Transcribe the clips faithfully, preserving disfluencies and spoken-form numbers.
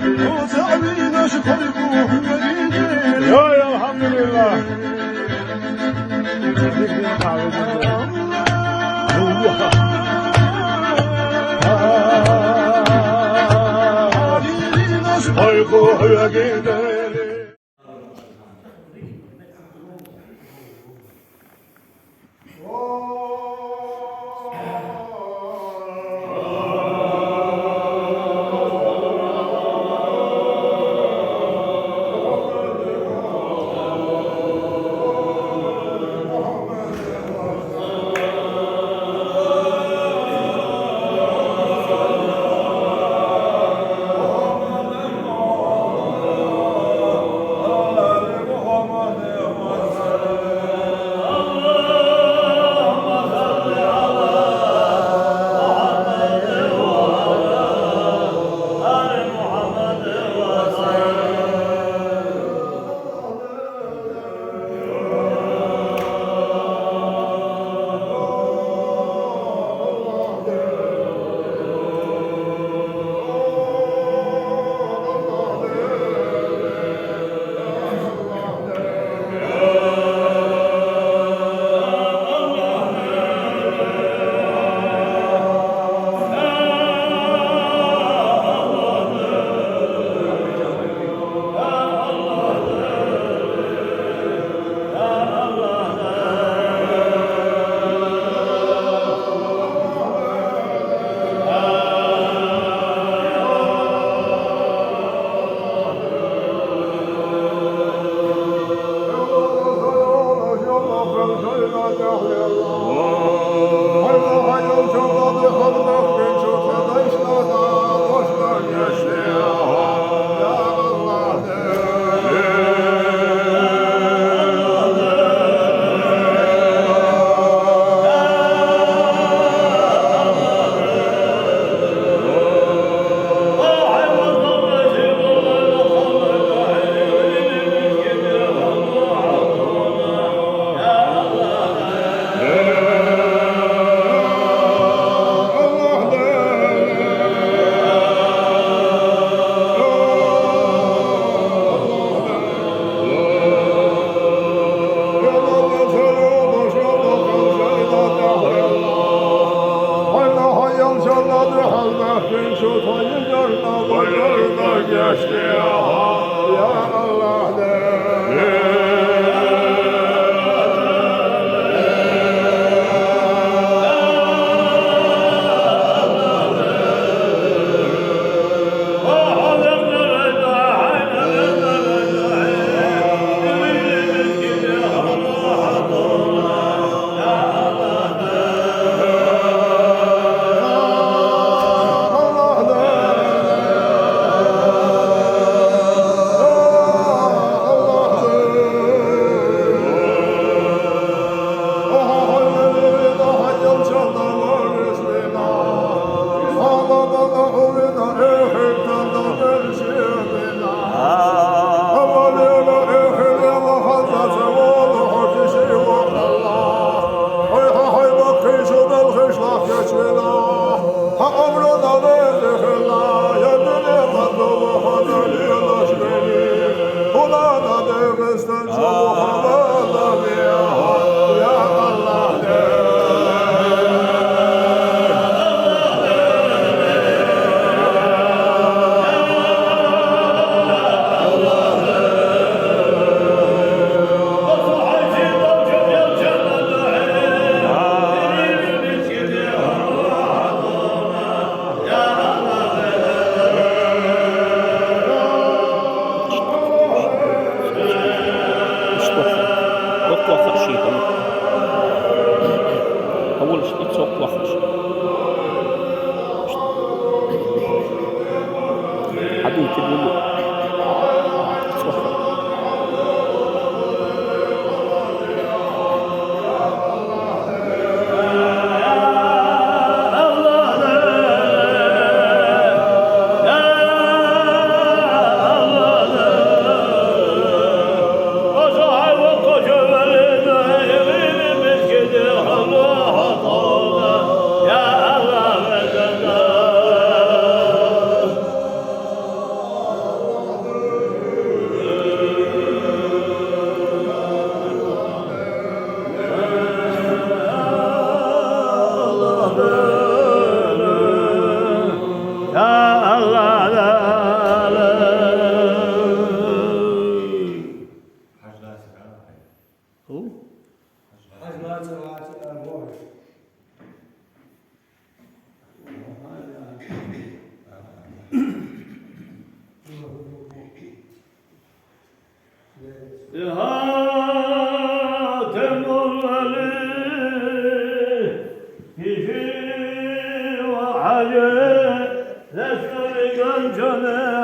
Yo, yo, alhamdulillah. Hatemul Veli, kişi ve hacı, Resul-i Gönçönüne.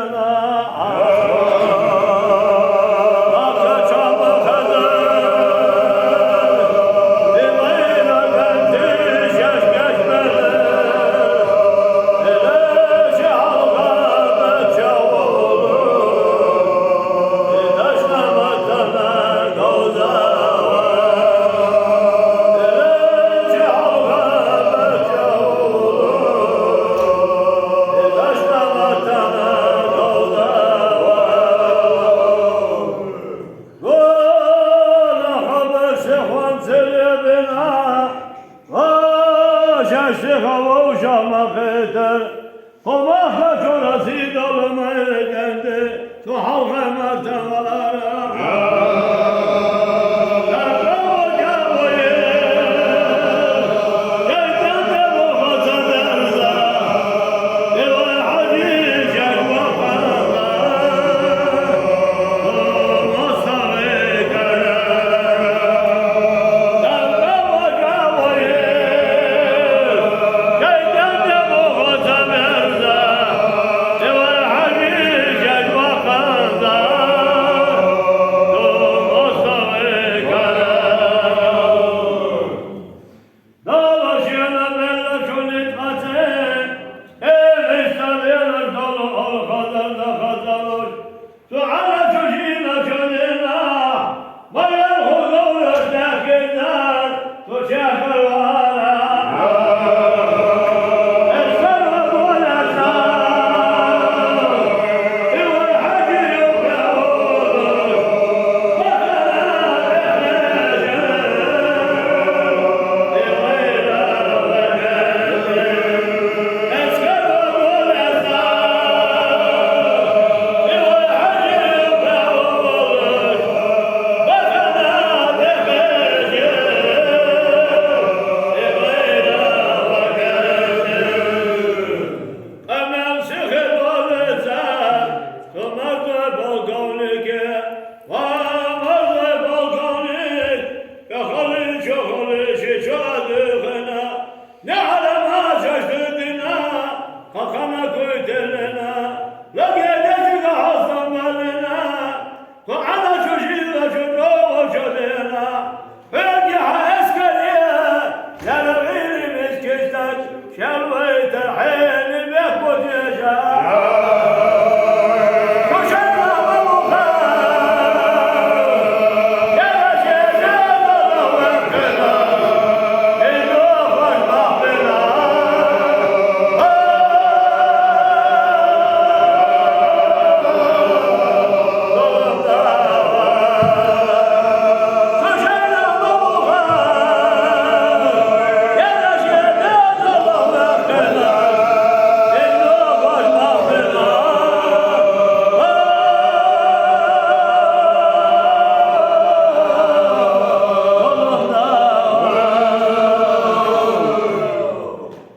Qomaq çorası dolmayı geldi, şu halkı martalara.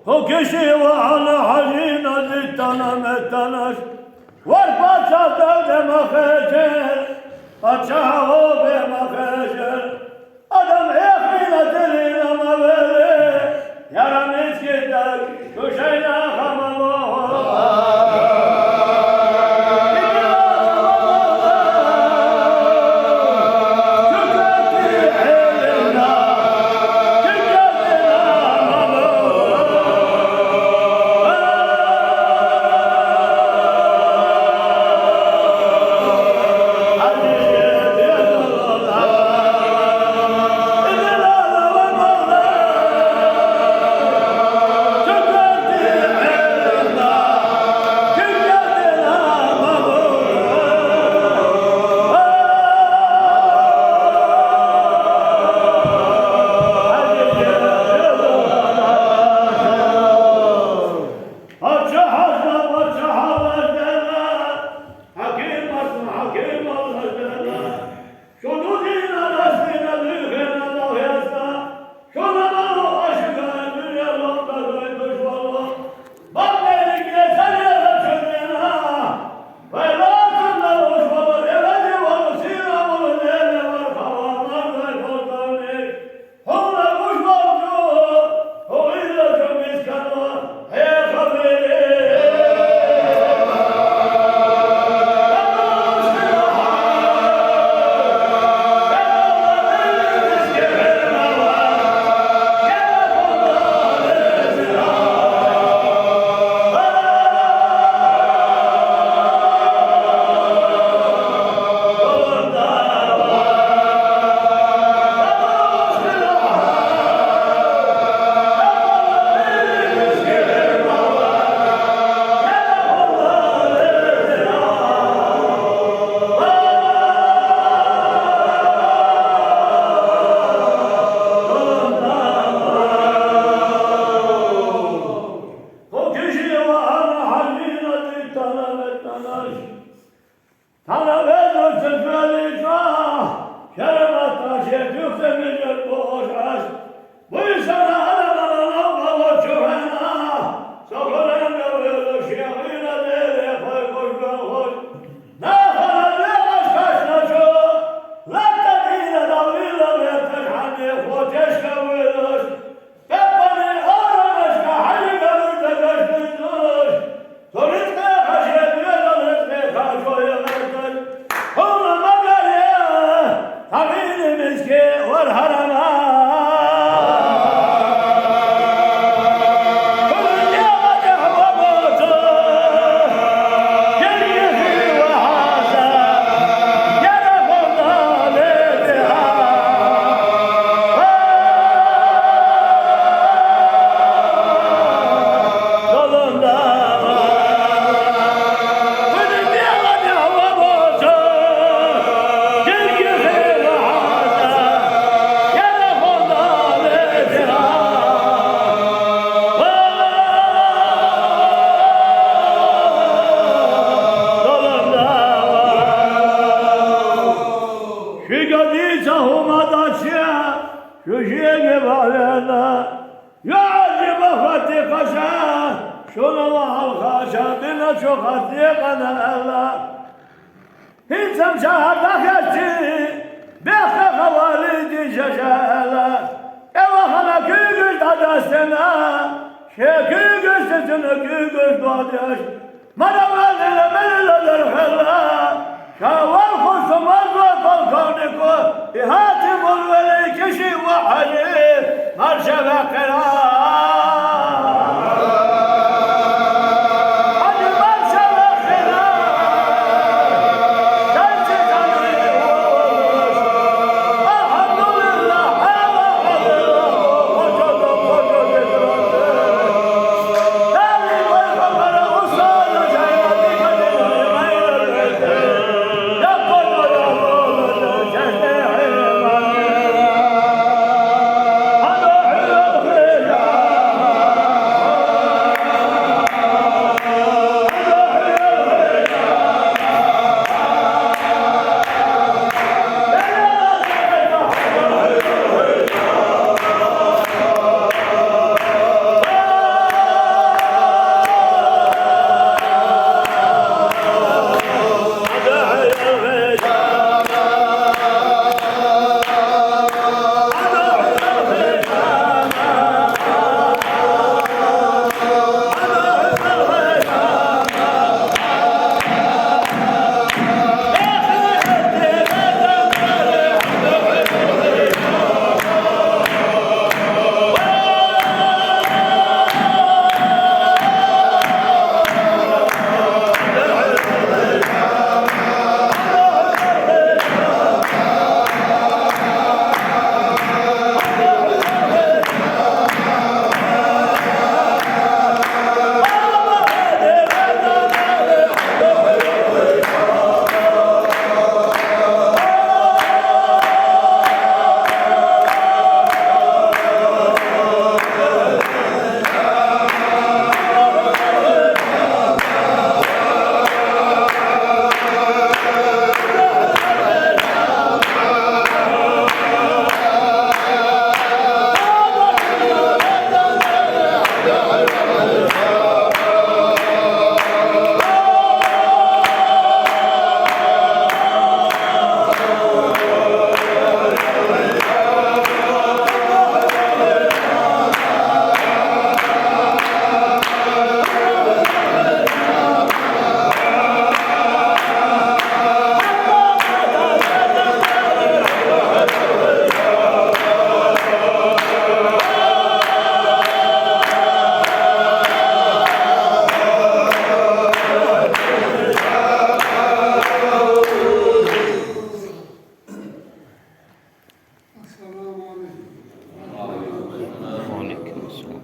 O kişi ve ana hacina zittana mettanaş. Var paça derdeme hecel, paça o beme hecel. Adam ehline diline maveli, yaram içki der, kuşayla hamam o. Тана везучи велича, шермата шетюхте мижер бош аш. Буйсана аламала лавкало чухена, соколен велу шехина леле хой гош гош. Нахана легаш кашначо, латта дина давила верташ ханне хотешка велуш. Пеппани арамашка хьалига мурда гашдуйнуш. Туризмда хашет везализме хашоя гъердаш. Хула магария, тамини миски вар харама. Хула диагъа дяхва боцу. Гиргизи ва хьаса. Яра хула лезиха. Шигадица хьумадача, шуьшиеги валена. Я Алима Фатихаша, шуна ва Алхаша, дина чу хатикъана Алла. Хинцам шагьар дахъячи, бехъа хавали дижажала. Эва хана куьгуьз дадастена, ше куьгуьз сисуна куьгуьз додяш. Маравалила мелила дархала. Шавал хусумазла полковнику, ихати мулвели киши ва хьали, марша вахъира. Хьали марша вахъира. Шайчи шайчи. Алхамдулилла, Алхамдулилла. السلام عليكم. وعليكم السلام.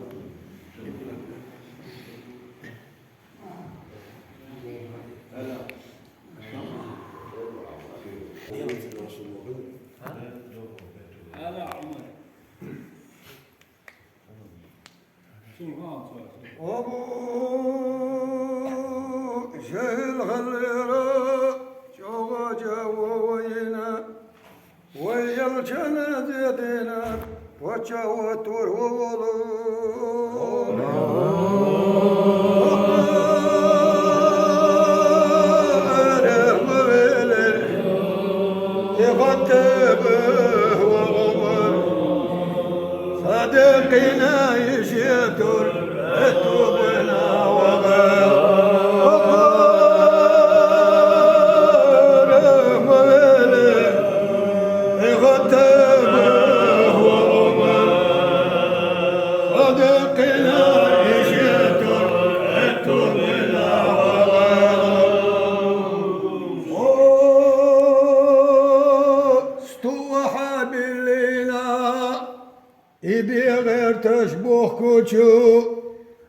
هذا عمر. شنو ها؟ أبو جهل Халлера чогӀа жа вовайна, вай ялчана дедина, пача ва тур воволу. صديقنا يشتر التوبنا وغير صديقنا يشتر التوبنا وغير استوحى بالليلة يبي غير تشبه كوتشو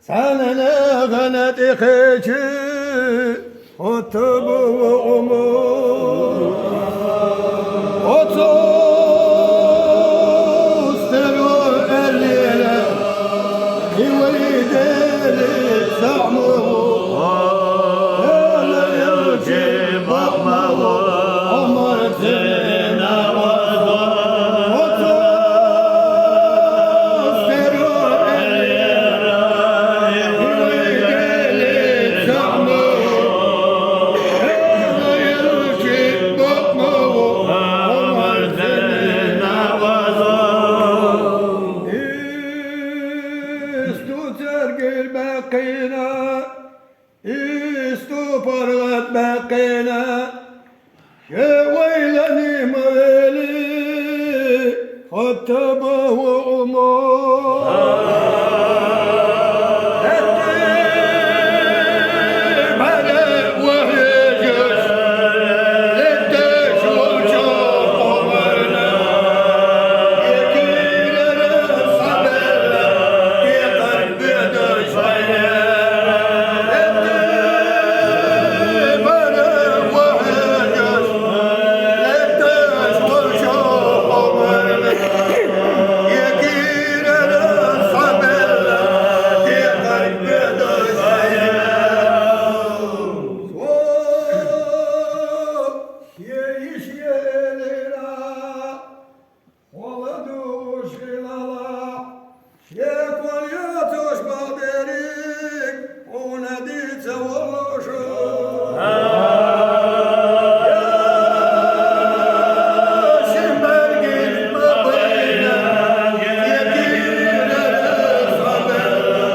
سننا غنت إخيتشي خطب وعمر وتوستر الليلة يويدل زعمه أنا يوجي بقمه عمر زينه Исту цергил бакъина, исту паргъат бакъина, ше вайлани мавели, хаттаба ва умар. Холодуш хилала, шеквал ятуш бадерик, уна дица волушу. Шимбергин мабайна, екирара сабела,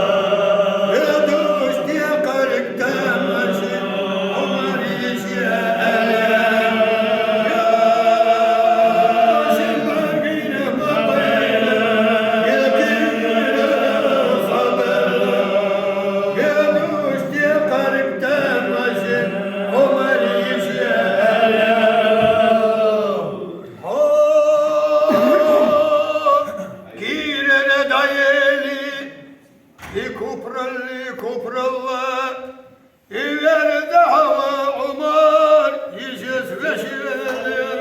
ядуш текарик тамаши. Кирара дайели, и купралли, купралла, Илер дагьва Умар йижес веширлер.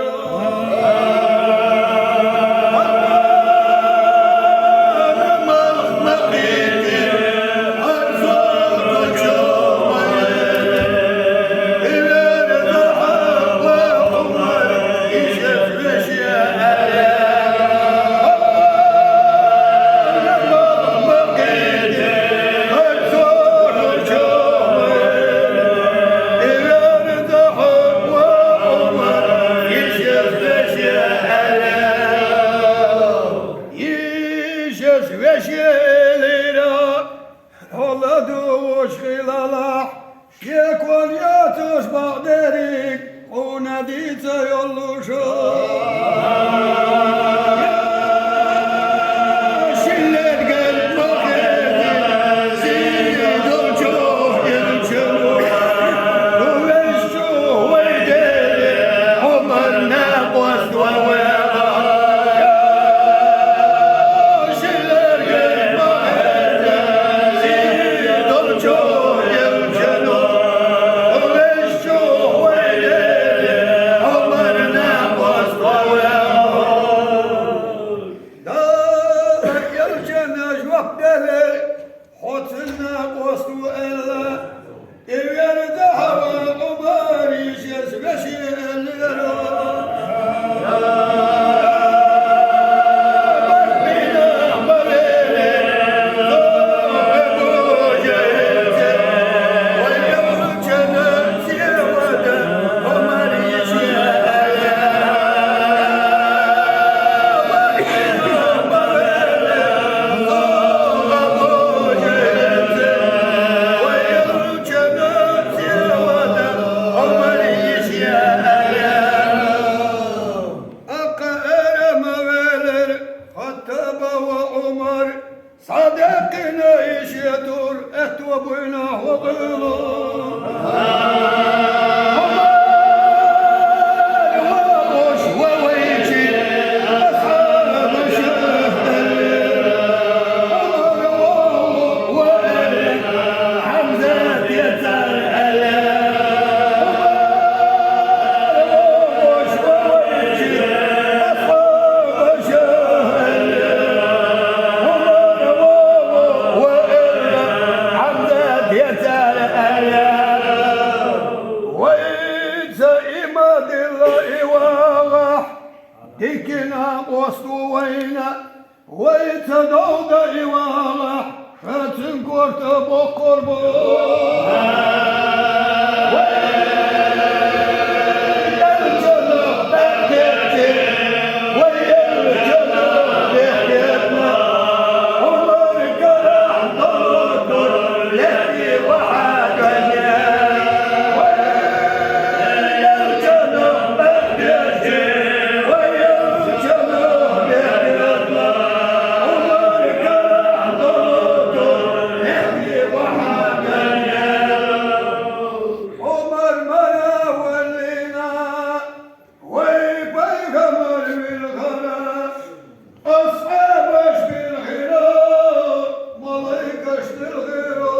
Илер дагьва Умар йижес Оладуш хилалахь, шекван ятуш бакъдерик, кьуна дица йоллушу. Шиллергел бакъдерик, зидул чух илчуну. Увеш чух вайдери, Умар накъвас вавера. Ца и ма дилла и вагӀахь, дикина къоста вайна, вай ца довда и вагӀахь, ша цуьнан корта боккхур бу. Вай элчанах баьхкетти, вай элчанах бехкетна, Умар карахь долу дур, лехкий вахьа гайне. Умар мара валлина, вай пайхамар вилхара, асхьабаш билхира, малайкаш дилхира.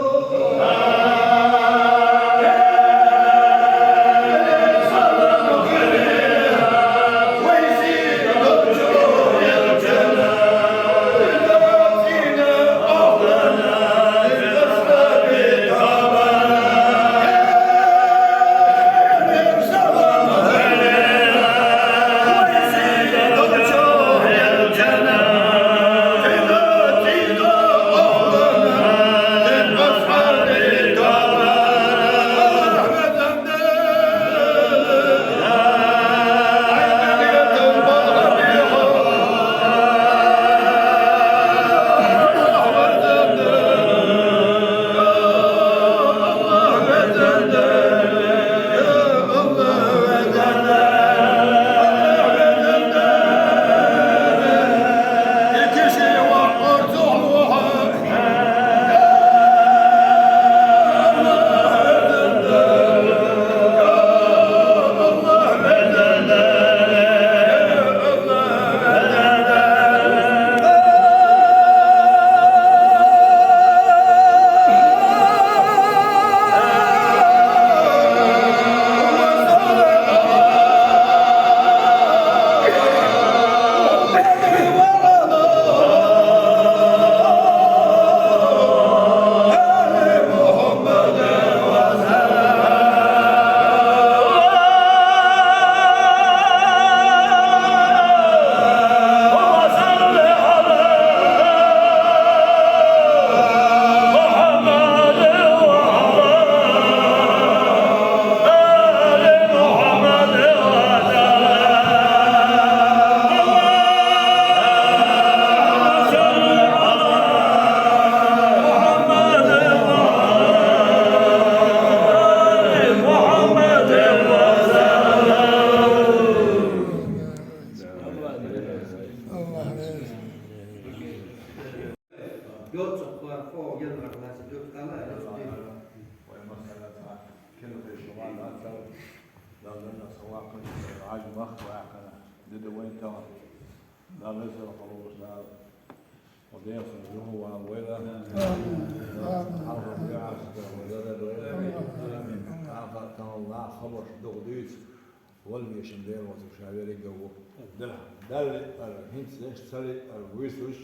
Валлахьи, Дела вацара ша верриге а ву. Делахь, Далла ара, хӀинца деш ца лиъара вуьйцуш,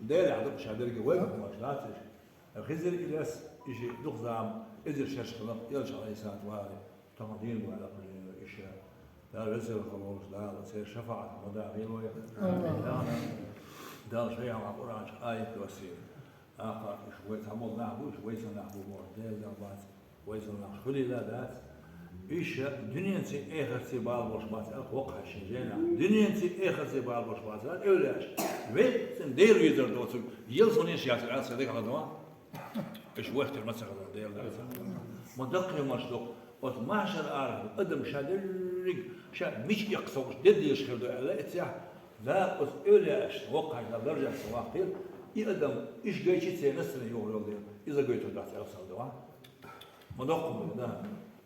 Делахь дукха ша дерриге вайга хӀумаш лацаш. Хизир Илас, и ши дукха зама, эзар шераш хилла, элча Ӏалайхиссалату вари, тахана дийна вара кхуьллера иша. Дала везар хила волуш Дала, церан шафаӀат ма дагӀийла вай. Дала шайхьа Къуръан чу аят доссийла. Аха, уьш вай цхьамогӀа нах бу, уьш вай сан нах бу бохуш, Дела дагӀ бац. Вай сан нах хуьлийла дац. Иша дуьненций, эхарций бала болуш бац, аьлла воккхача шен жайнахь. Дуьненций, эхарций бала болуш бац, аьлла, эвлаяаш. Веццан Дела везар доцург, ялсаманеш яцар, аьлла, сан дегахь ладогӀа. Иша вайх тера ма ца хилла, Дела дац. Ма даккхий хӀумаш доккху, оцу махьшар арахь адам ша дерриг, ша мича эккха совгӀаташ дедделаш хир ду аьлла, эццехь, Дала оцу эвлаяашна воккхача Дала даржехь ца ваккхийла, и адам иша гайчи церан настане юхур йолу дела, иза гойтур дац аьлла, сан догӀа. Ма доккха хӀума ду, да.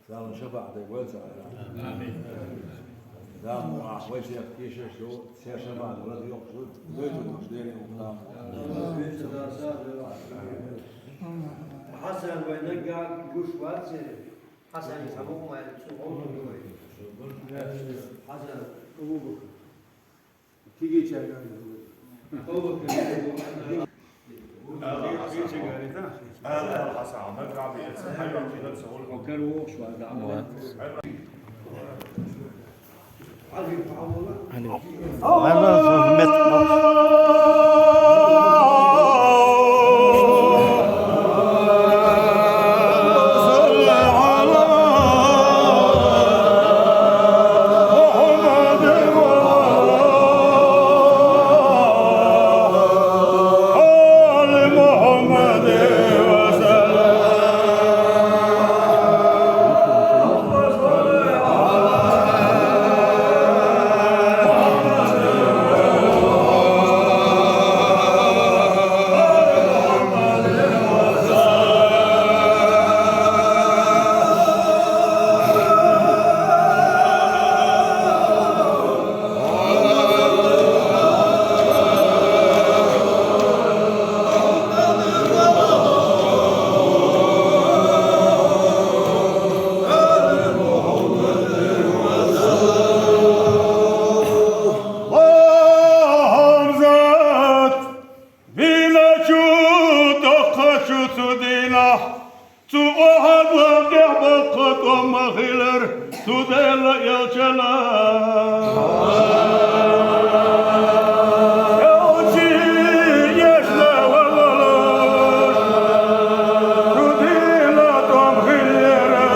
Дала шафаӀат дайта вай цара. Амин. Дала муха ахь вай церан кешаш ду, церан шафаӀат вай йохуш ду, вай ду, Дела муха. Хьасан вай наггахь гуш вац церан. Хьасан цхьа мукъа ма яьлла, цу гӀовтар ду вай. Хьасан, Абу-Бакр. Кегийчаьрга а. Ва гьамзат, дина чу, тохъа чу цу дина. Цу Агьад лагъ бахъа тӀом ма хилар, цу Даьла элчана. Элчи яшна валалаш, цу дина тӀом хилера,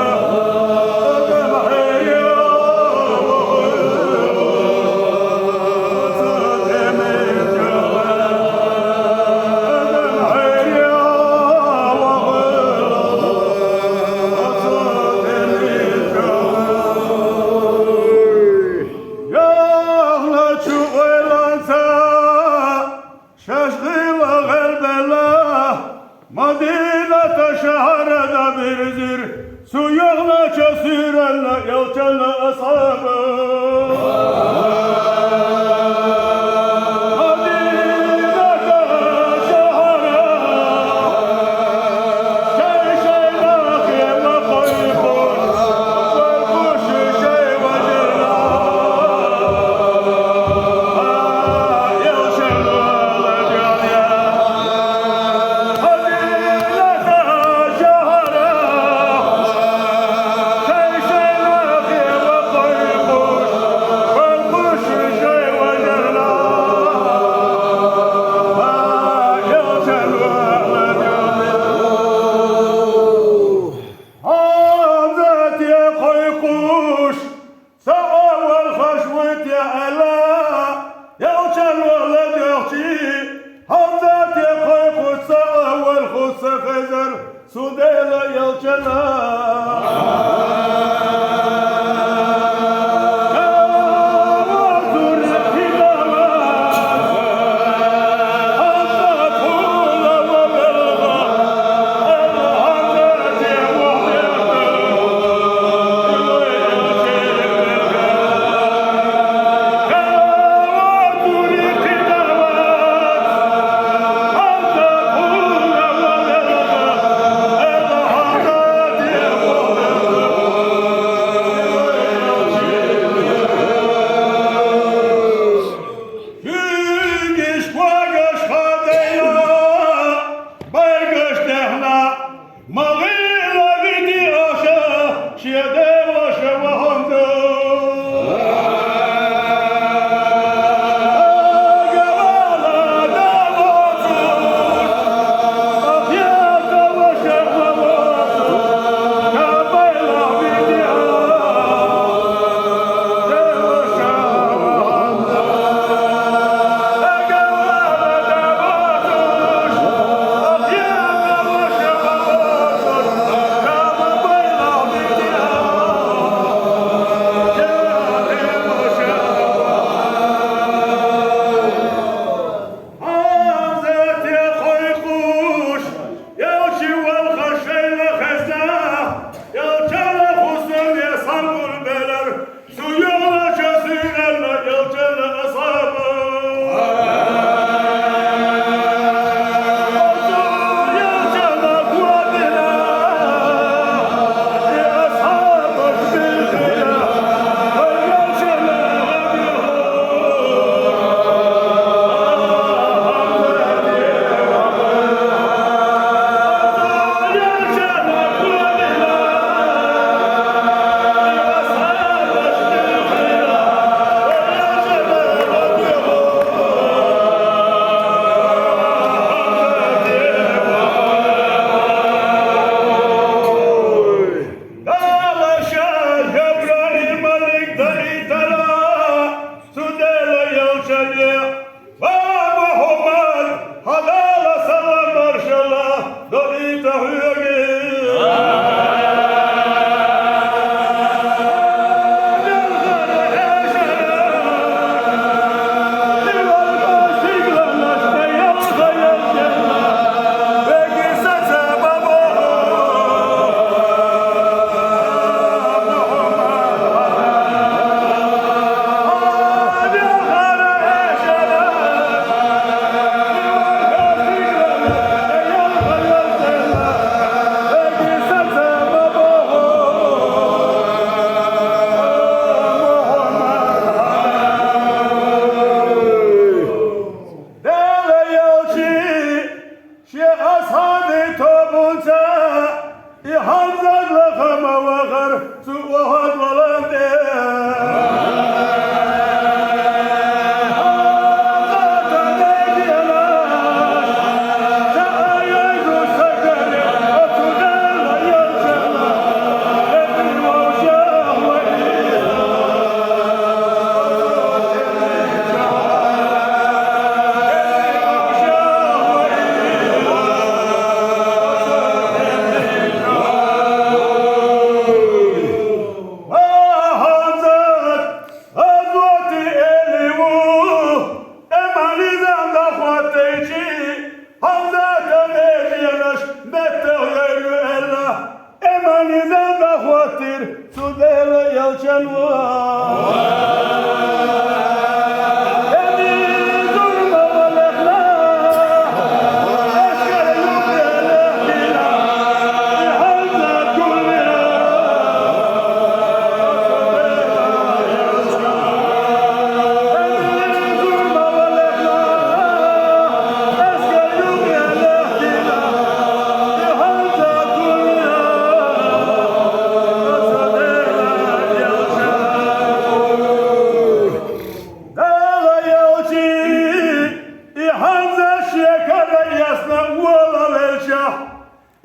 адам хӀея вахула, цу демин чула. Яхначу ойланца шашгъила гъербела, Мадината шагьарада бирзир, цу яхнача суьйралла элчанна асхӀаба. Гьамзат я къайкъуш, ца авал хаш витӀ я ала, элчан валадухъ чи. Гьамзат я къайкъуш, ца авал хуца хезар, цу Даьла элчана. Дала элча, и хӀанз шекара ясна волавелча,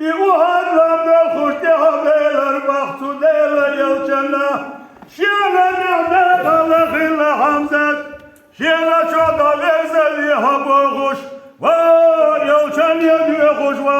и Ухьуд лам белхаш тӀехьабелар бах цу Дала элчана. Шена мехь декъала хилла Хьамзат, шена чӀоагӀа верзалехьа бохуш, ва элчан ед вехуш ва.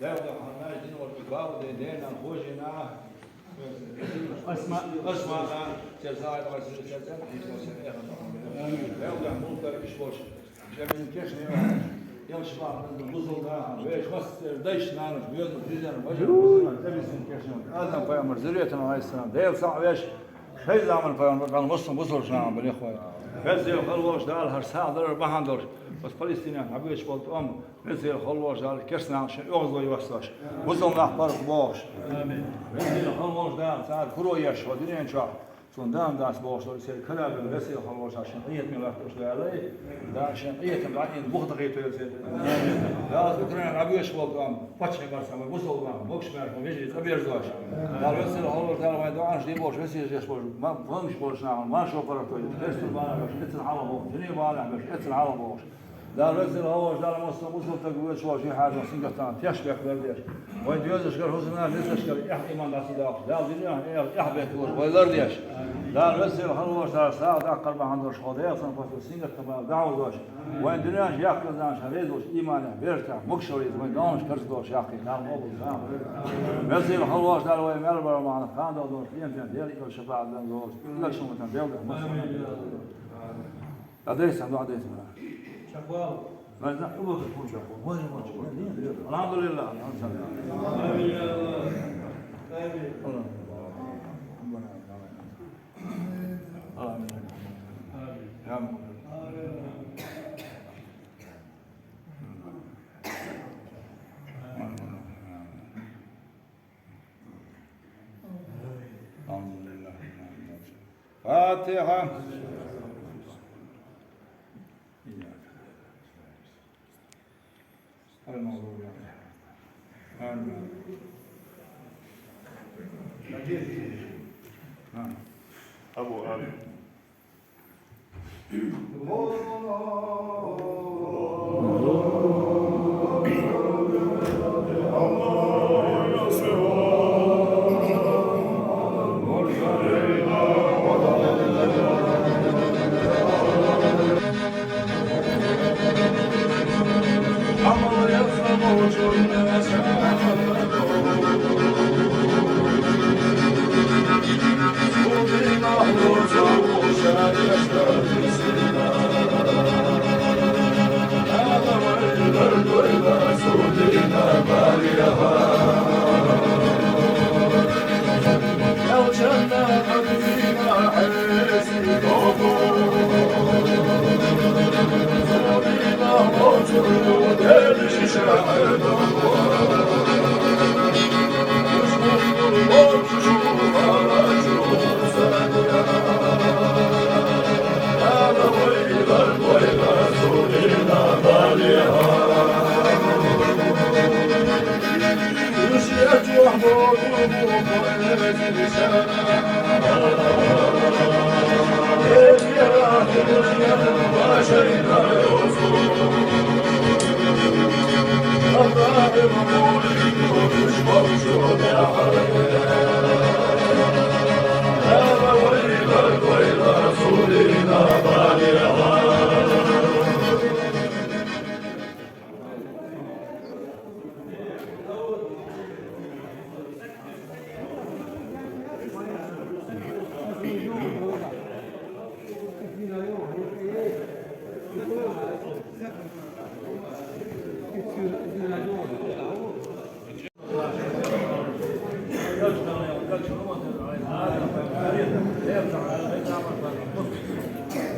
Дала хьанаш дин вар бауден дена хожина. Асма. Асма, церзай, церзай, церзай. Амин. Дала мултар иш бош. Жамин кешне. Ялшба, бузулда, веш мастер, дайш нанаш, бёзу, дизен, важа, бузулда, табисин кешне. Адам пайгамбар зурриятын алейхиссалам. Дала са веш. Шай заман пайгамбар, муслим бузулшна, бу нехвай. Везел халвош Дала, гьар сагӀ дарар бахьан долаш. Бас Палестина, хьабеш болт ам. Везел халвош Дала, керсна шин оьгӀаз вай вассаш. Бузул нах парх бош. Амин. Везел халвош Дала, цар куро еш, ва динен чох. Цун дам дас бош, сер калабен везел халвош шин къият милат уш Дала. Да шин къиятам баин бух дагӀи тойл сер. Дала Украина хьабеш болт ам. Паче барса, ма бузулба, бокш мар, ма вежи, цӀаберзош. Дала везел халвош Дала, вай дуанаш ди бош, везел еш бош, ма ванш бош на, ма шо паратой, персур бала бош, эцел хала бош, дуне бала бош, эцел хала бош. Дала везел халвош Дала, муслим бузултаг веш бош, и хьажа сингатан, теш бек лардеш. Вай дёзаш гар хузна, нисаш гар, эх иман дасу даш. Дала дуне, эх, эх бек луш, вай лардеш. Дала везел халвош Дала, сагӀ даккар бахьан долаш, хо дел сан пасу сингатан бала даузош. Вайн дуьненаш яккхазанаш резуш, иманах, бертах, мукшализ, вайн донаш карздош яккхий, нам обуз, нам. Везел халвош Дала, вай мел бар мана, хандал дош, ден ден, дел ил шабаъ дан зош, ил шуматан, дел дан, мас. Адайсан, дуа адайсан. Чаквал. Вайн за, уба кун чаквал. Вай ма чаквал. Алхамдулиллах. Амин. Амин. Амин. Амин. الحمد لله. فاتحة. إياك. المغضوب عليهم. آمين. نعم. أبو آمين.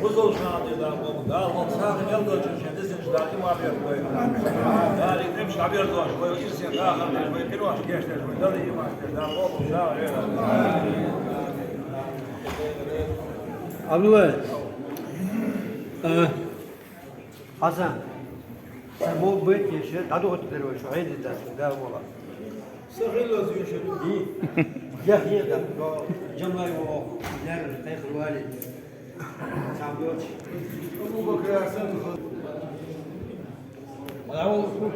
Бузулуш нах де Дала къобал, Дала вай сагӀа мел долчун шен дезаш Дала иман беркат. Дала тӀемаш дӀаберзадеш вай, ирсен дахар деш вай, къинош гешт деш вай, Дала иман деш, Дала къобал, Дала вера. Абдулла. А, Хасан, са бо бет еше, дадугъут дервеш, гӀеди дас, да, вола. Сахила зуйша. И, я, я, да, до, джамлай во, нер, тайх вали. Сам дочь. Абу Бакр Хасан. Вала, вола.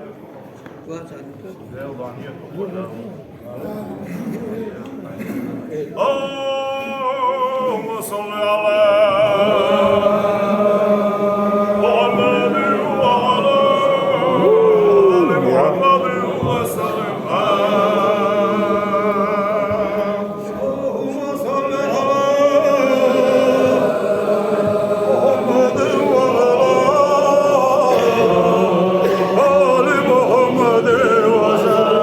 اللهم صل على محمد وعلى آل محمد وسلم. اللهم صل على محمد وعلى آل محمد وسلم.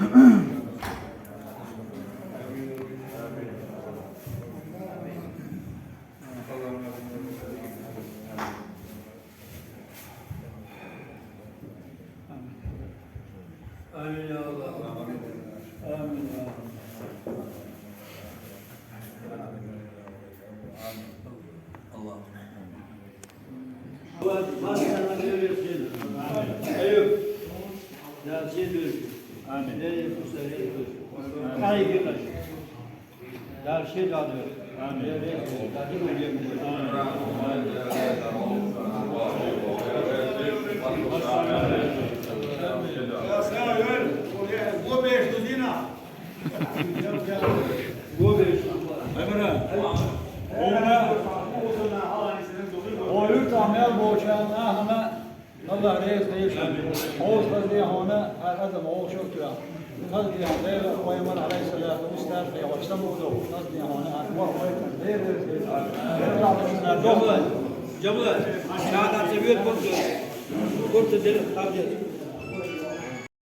آمين يا الله. آمين يا الله. الله. Eyüp. Amin. Amin. О, юртахь мел болчарна а хьуна Аллах реза хуьлда. Хьо хазде хьуна, хьан адам вовшах тоьхна. Хазде хьуна Дела, пайхамар, алейхиссалату вассалам, хьо стар хьо ваш самудо. Хазде хьуна, хьан вах вайтан, Дела реза хуьлда. Дела реза хуьлда. Джабла, шада ца вет курту. Курту дел хабдет.